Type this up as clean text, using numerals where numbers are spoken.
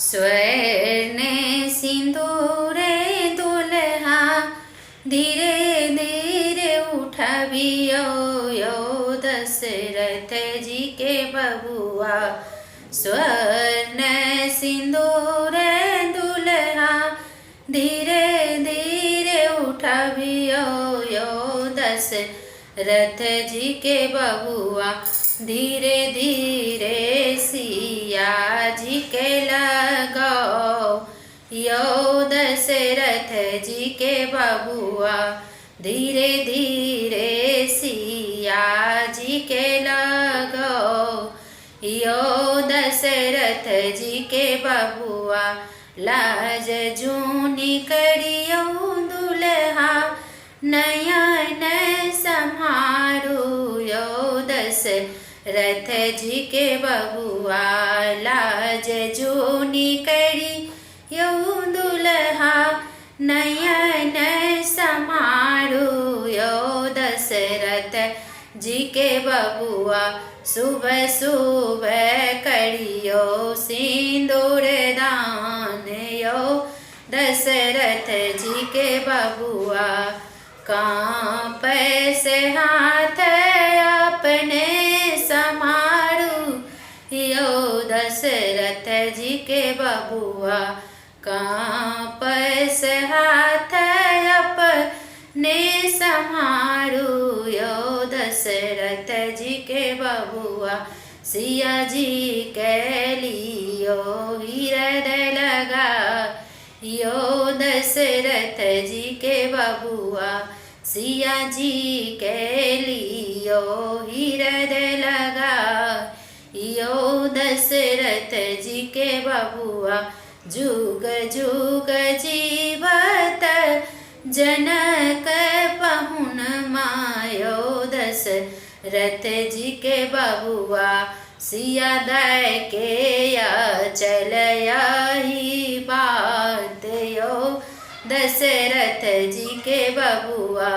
स्वर्ण सिन्दूरे दुल्हा धीरे धीरे उठबियौ यौ दशरथ जी के बबुआ। स्वर्ण सिन्दूर दुल्हा धीरे धीरे उठबियौ यौ दशरथ जी के बबुआ। धीरे धीरे सिया जी के लगाओ यौ दशरथ जी के बबुआ। धीरे धीरे सिया जी के लगाओ यौ दशरथ जी के बबुआ। लाज जूनि करियौ दुल्हा नयन सम्हारू यौ दशरथ जी के बबुआ। लाज जूनि करियौ दुल्हा नयन सम्हारू यौ दशरथ जी के बबुआ। सुबह सुबह करियौ सिन्दूर दान यौ दशरथ जी के बबुआ। काँपै से हाथ अपने सम्हारू यौ दशरथ जी के बबुआ। काँपै से हाथ अपने सम्हारू यौ दशरथ जी के बबुआ। सिया जी के लियो हृदय लगा यौ दशरथ जी के बबुआ। सिया जी के लियो हृदय लगा यौ दशरथ जी के बबुआ। जुग जुग जीवत जनक पहुन मायो दशरथ जी के बबुआ। सिया दय के चल ही बात यौ दशरथ जी के बबुआ।